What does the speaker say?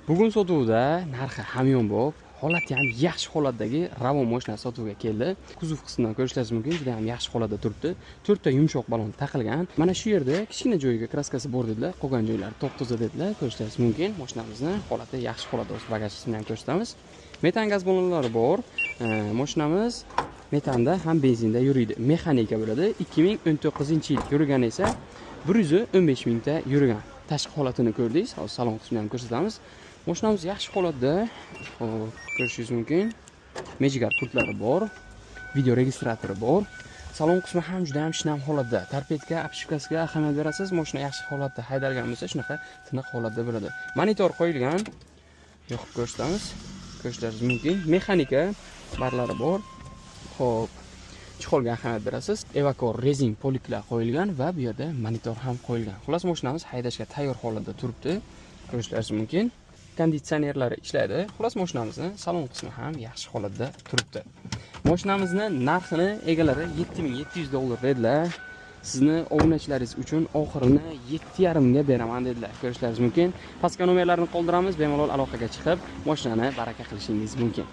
Bugun sotuvda narxi hamyonbop, holati ham yaxshi holatdagi Ravon mashinasi sotuvga keldi. Kuzov qismidan ko'rishingiz mumkin, juda ham yaxshi holatda turibdi. 4 ta yumshoq balon taqilgan. Mana shu yerda kichkina joyiga kraskasi bor dedilar, qolgan joylari top-toza dedilar. Ko'rishingiz mumkin. Mashinamizni holati yaxshi holatda, o'z bagaj qismini ham ko'rsatamiz. Metan gaz ballonlari bor. Mashinamiz metanda ham benzinda yuriydi. Mexanika bo'ladi. 2019-yil yurgan esa 115 mingta yurgan. Tashqi holatini ko'rdingiz. Hozir salon qismini ham ko'rsatamiz. Mashinamiz yaxshi holatda. Xo'p, ko'rishingiz mumkin. Mejigar pultlari bor. Video registratori bor. Salon qismi ham juda ham shinam holatda. Torpedka, обшивка siga ahamiyat berasiz. Mashina yaxshi holatda haydalgan bo'lsa, shunaqa tiniq holatda bo'ladi. Monitor qo'yilgan. Yoqib ko'rsatamiz. Ko'rishingiz mumkin. Mexanika barlari bor. Xo'p, чехол ga ahamiyat berasiz. Evakor rezin poliklar qo'yilgan va bu yerda monitor ham qo'yilgan. Xullas, mashinamiz haydashga tayyor holatda turibdi. Ko'rishingiz mumkin. Konditsionerlari ishlaydi. Xullas, mashinamizni salon qismi ham yaxshi holatda turibdi. Mashinamizni narxini egalari 7700 dollar dedilar. Sizni obunachilaringiz uchun oxirini 7,5 ga beraman dedilar. Ko'rishingiz mumkin. Pastga nomerlarni qoldiramiz, bemalol aloqaga chiqib, mashinani baraka qilishingiz mumkin.